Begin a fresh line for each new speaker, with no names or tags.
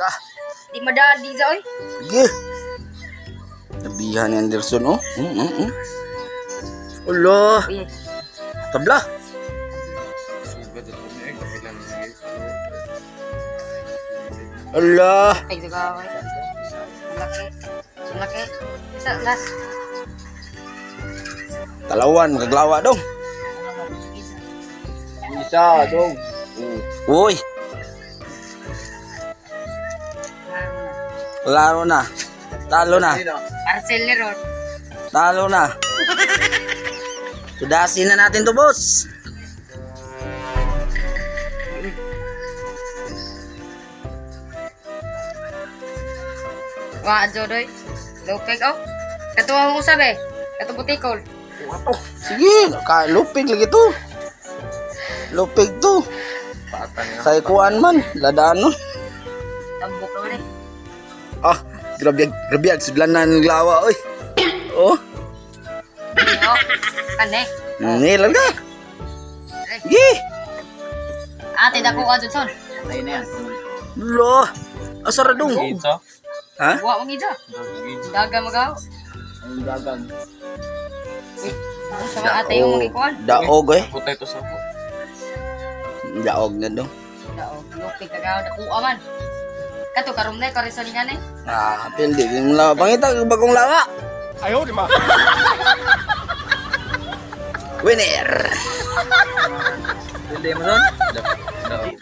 Ga.
Di madadi sa oy.
Sige. Tabihan ni Anderson, oh. Ulo.
Uy.
Tabla. Ala.
Ay, daga oy. Laki. Laki. Isa last.
Talawan, magaglawa dong.
Isa, dong.
Uy, laro na. Talo na.
Parcel ni Ron.
Talo na. Tudasin na natin to, boss.
Wa adyo doy. Lupig oh. Katuwa mo usab eh. Kato butikol.
Oh, sige, ka lupig lagi to. Lupig to. Sa ikuan man, ladaan nun.
Tambok naman eh.
Ah, grabe, grabe, sudlan na ng lawa, oy. Oh,
Oh. Kane.
nilang ka. Sige.
Ate dako ka Johnson.
Tayo na yan.
Lo, asara dong.
Ito?
Ha?
Wa mong ida. Daga magaw.
Ang dagan.
Sa mga ate yung mga ikuan.
Daog, eh.
Putay to sa ako.
Daog na dong.
Dao, lupig kagaw dako man. Kato karom na karison nga ni.
Ah, pildi. Yung lawa. Pangita, yung bagong lawa.
Ayaw, di ba?
Winner!
Hindi mo, son?
Daog.